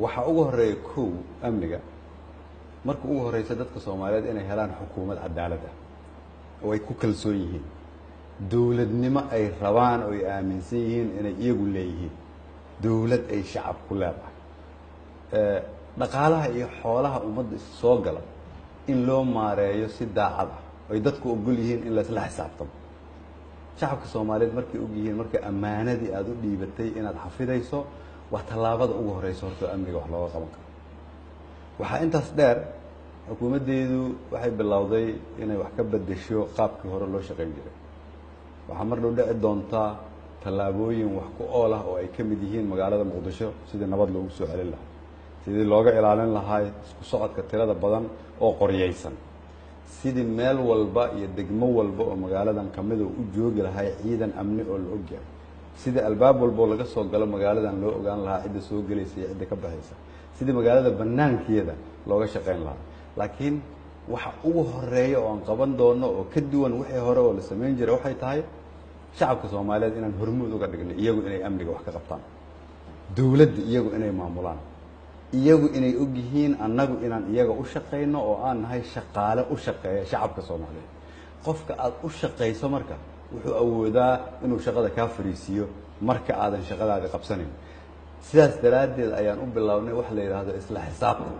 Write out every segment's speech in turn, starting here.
Waxaa ugu horeeya kow amniga. Marka ugu horeysa, dadka Soomaaliyeed inay helaan xukuumad cadaalad ah oo ay ku kalsoon yihiin, dowladnimo ay rabaan oo ay aaminsan yihiin inay iyagu leeyihiin, dowlad ay shacab ku leedahay. Dhaqaalaha iyo xoolaha ummadda is soo gala in loo maareeyo si daacad ah, ay dadku ogol yihiin in laisla xisaabtamo. Shacabka Soomaaliyeed markay og yihiin marka ammaanadii aada u dhiibatay inaad xafidayso, waa tallaabada ugu horeysa horta oo amniga wax looga qaban karo. Waxaa intaas dheer, xukuumaddeedu waxay bilowday inay wax ka bedesho qaabkii hore loo shaqayn jiray. Waxaa mar dhow dhici doontaa tallaabooyin wax ku ool ah oo ay ka mid yihiin magaalada Muqdisho sidii nabad loogu soo celin lahaa, sidii looga ilaalin lahaa isku socodka tirada badan oo qoryaysan, sidii meel walba iyo degmo walba oo magaaladan kamida u joogi lahay ciidan amni oo la ogyahay, sidii albaab walba oo laga soo galo magaaladan loo ogaan lahaa cidda soo gelaysa iyo cidda ka baxaysa, sidii magaalada banaankeeda looga shaqayn lahaa. Laakiin waxa ugu horeeya oo aan qaban doono oo ka duwan wixii hore oo la samayn jiray waxay tahay shacabka Soomaaliyeed inaan hormuud uga dhigno iyagu inay amniga wax ka qabtaan, dowladda iyagu inay maamulaan, iyagu inay og yihiin annagu inaan iyaga u shaqayno oo aan nahay shaqaale u shaqeeya shacabka Soomaaliyeed. Qofka aada u shaqayso marka wuxuu awoodaa inuu shaqada kaa fariisiiyo marka aadan shaqadaadi qabsanayn. Sidaas daraaddeed ayaan u bilownay waxa la yidhaahdo isla xisaabtan.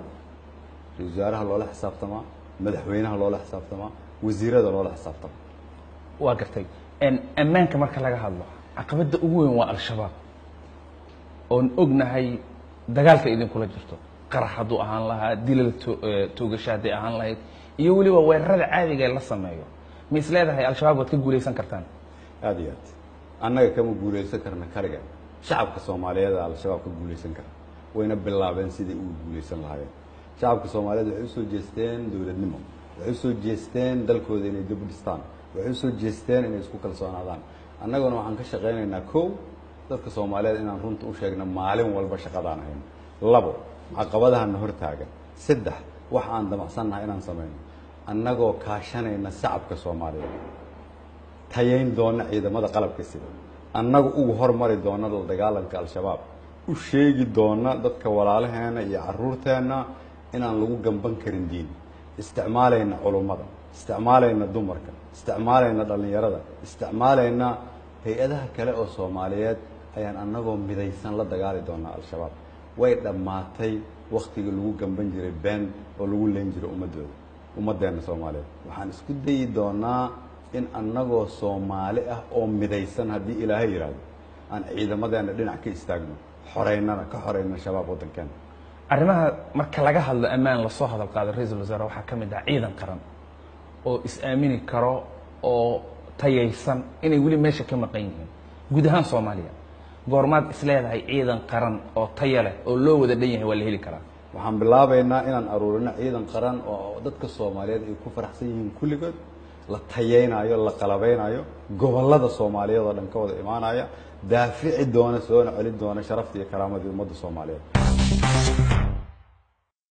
Ra-iisul wasaaraha loola xisaabtamaa, madaxweynaha loola xisaabtamaa, wasiirada loola xisaabtamaa. Waa gartay. Ammaanka marka laga hadlo, caqabadda ugu weyn waa Al-Shabaab oon ognahay dagaalka idinkula jirto, qarax hadduu ahaan lahaa, dilal, toogasho hadday ahaan lahayd, iyo weliba weerarada caadiga ee la sameeyo. Ma is leedahay Al-Shabaab waad ka guulaysan kartaan? Aada iyo aad. Annaga kama guulaysan karna kaliga, shacabka Soomaaliyeed Al-Shabaab ka guulaysan kara, wayna bilaabeen sidai ugu guulaysan lahaayeen. Shacabka Soomaaliyeed waxay usoo jeesteen dowladnimo, waxay usoo jeesteen dalkooda inay dib u dhistaan, waxay usoo jeesteen inay isku kalsoonaadaan. Annaguna waxaan ka shaqaynaynaa, kow, dadka Soomaaliyeed inaan runta u sheegno maalin walba shaqadaan hayno, labo, caqabadahana hortaagan, saddex, waxa aan damacsannahay inaan samayno annagoo kaashanayna shacabka Soomaaliyeed, tayayn doona ciidamada qalabka sida, annagu ugu hormari doona la dagaalanka Al-Shabaab, u sheegi doona dadka walaalaheena iyo caruurteenna inaan lagu gamban karin diin, isticmaalayna culummada, isticmaalayna dumarka, isticmaalayna dhallinyarada, isticmaalayna hay-adaha kale oo Soomaaliyeed, ayaan annagoo midaysan la dagaali doonaa Al-Shabaab. Way dhammaatay waktigii lagu gamban jiray been oo lagu leen jiray ummadooda, ummaddeena Soomaaliyeed. Waxaan isku dayi doonaa in annagoo Soomaali ah oo midaysan, haddii Ilaahay yidhaahdo, aan ciidamadeenna dhinac ka istaagno, xoreynana ka xoreyna Shabaab waddankeena. Arrimaha marka laga hadlo ammaan lasoo hadal qaado, ra-iisul wasaare, waxaa ka mid ah ciidan qaran oo is-aamini karo oo tayaysan inay weli meesha ka maqan yihiin guud ahaan Soomaaliya. Goormaad is leedahay ciidan qaran oo taya leh oo loo wada dhan yahay waa la heli karaa? Waxaan bilaabaynaa inaan aruurino ciidan qaran oo dadka Soomaaliyeed ay ku faraxsan yihiin kulligood, la tayeynayo, la qalabaynayo, gobollada Soomaaliyeed oo dhan ka wada imaanaya, daafici doona, soona celin doona sharafta iyo karaamadii ummadda Soomaaliyeed.